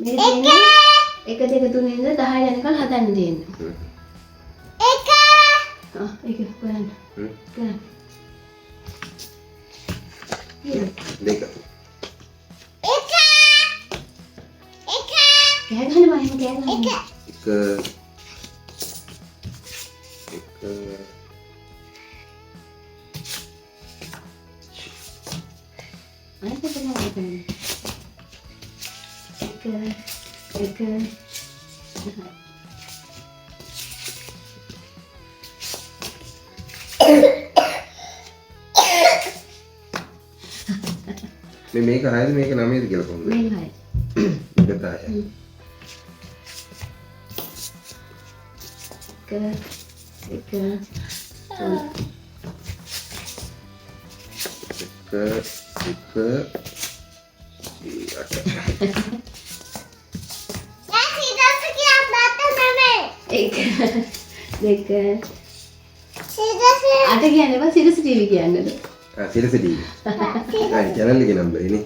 මේ තියෙන්නේ 1 2 3 ඉඳලා 10 යනකල් හදන්න තියෙන්නේ. එක. ආ ඒක කරන්න. කරන්න. දෙක. එක. එක. කෑ ගහන්න බෑ, එහෙම කෑ ගහන්න. එක. එක. එක. අනිත් එක නෑ කරන්න. එක එක මේ මේක හයද මේක නවයද කියලා කොහොමද? මේක හරි. මේක 10යි. එක එක තුන. එක එක අට. නෑ සීදස්ස කියන්නත් නෙමෙයි. එක දෙක සීදස්ස. අට කියන්නේ බා සිරස ටීවී කියන්නද? ආ සිරස ටීවී. ආ චැනල් එකේ නම්බරේ නේ.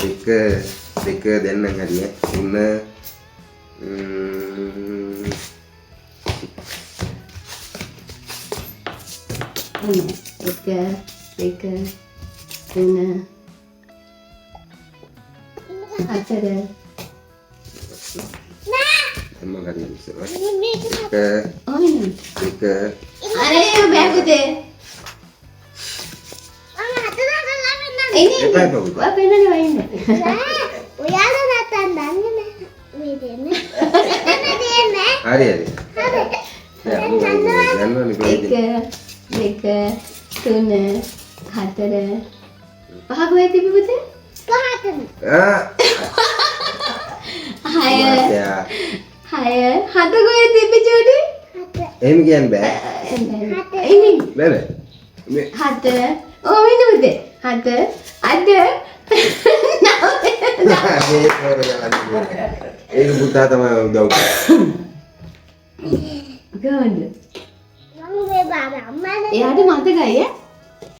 එක දෙක දැන් නම් හරි ඈ. තුන ඔන්න එක දෙක තුන හතර. නෑ. දැන් මං හරි ඉස්සරහ. මේක. එක ඔන්න දෙක. අනේ බෑ පුතේ. මම හතර කරලා පෙන්නන්න. එන්නේ. එපා එපා පුතේ. ඔයා පෙන්නන්නේ වයින්න. නෑ. ඔයාලා නැත්තම් දන්නේ නෑ. මේ දෙන්නේ. මෙතන දෙන්නේ. හරි හරි. හරි. නෑ අම්මෝ දන්නවනේ කොහෙද. එක දෙක තුන හතර පහ කොහෙද තිබ්බේ පුතේ? පහතම. ආ හය. මාත්‍යා. හය හත කොහෙද තිබ්බේ චූටි? හත. එහෙම කියන්න බෑ. හත. එන්නේ. බෑ බෑ. මේ හත ඔහොම ඉන්න පුතේ. හත අට නවය. මේ පොර ගලන්නේ. ඒක පුතා තමයි උදව් කරන්නේ. කොහොමද? මම මේ බාබා අම්මාට. එයාට මතකයි ඈ.